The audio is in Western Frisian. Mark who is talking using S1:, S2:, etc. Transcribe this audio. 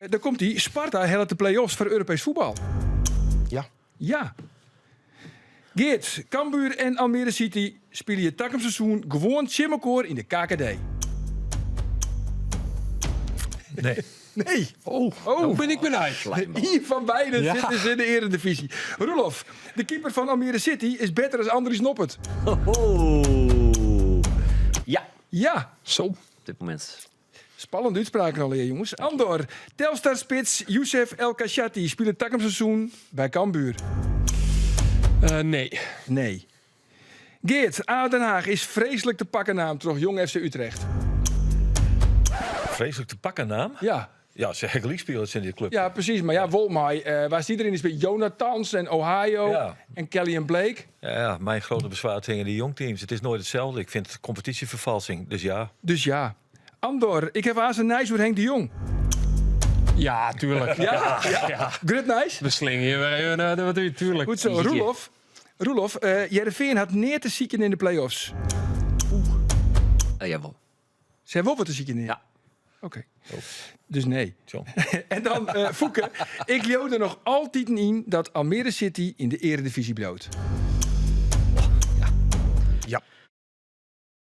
S1: Daar komt ie. Sparta hellet de play-offs foar Europees fuotbal.
S2: Ja.
S1: Ja. Geert, Cambuur en Almere City spylje takom seizoen gewoan tsjin mekoar yn de KKD.
S3: Nee.
S1: Nee.
S3: Oh,
S1: oh.
S3: No bin ik benijd.
S1: Ien fan beiden
S3: Ja.
S1: sit dus yn de earedivyzje. Roelof, de keeper fan Almere City is better as Andries Noppert.
S4: Ho, Ja.
S1: Ja.
S3: Zo.
S4: Op dit momint.
S1: Spannende útspraken allegear, jonges. Andor, Telstar-spits Youssef El Kachati spilet takom seizoen by Cambuur.
S3: Nee.
S1: Nee. Geert, ADO Den Haag is freeslik te pakken naam troch Jong FC Utrecht.
S3: Freeslik te pakken naam?
S1: Ja.
S3: Ja, se ha gelyk spile tsjin dy klup.
S1: Ja, presys. Mar ja, wol mei, wa stie der yn de spits? Jonathans en Ohio
S3: Ja.
S1: en Kelly Blake.
S3: Ja, ja, mijn grote bezwaar tegen die jongteams. Het is nooit hetzelfde. Ik vind het competitievervalsing. Dus ja.
S1: Dus ja. Andor, ik haw aanst nijs oer Henk de Jong.
S5: Ja, tuurlijk.
S1: Ja?
S5: Ja.
S1: Grut nijs?
S5: We slingen je weer even eh, wat uit, tuurlijk.
S1: Goed zo. Roelof, Roelof eh Hearrenfean hat neat te sykjen yn de play-offs.
S4: Uh, jawol.
S1: Se ha wol wat te sykjen yn?
S4: Ja.
S1: Oké. Dus nee.
S3: Tjong.
S1: En dan eh Foeke, ik leau der noch altiten yn dat Almere City yn de earedivyzje bliuwt.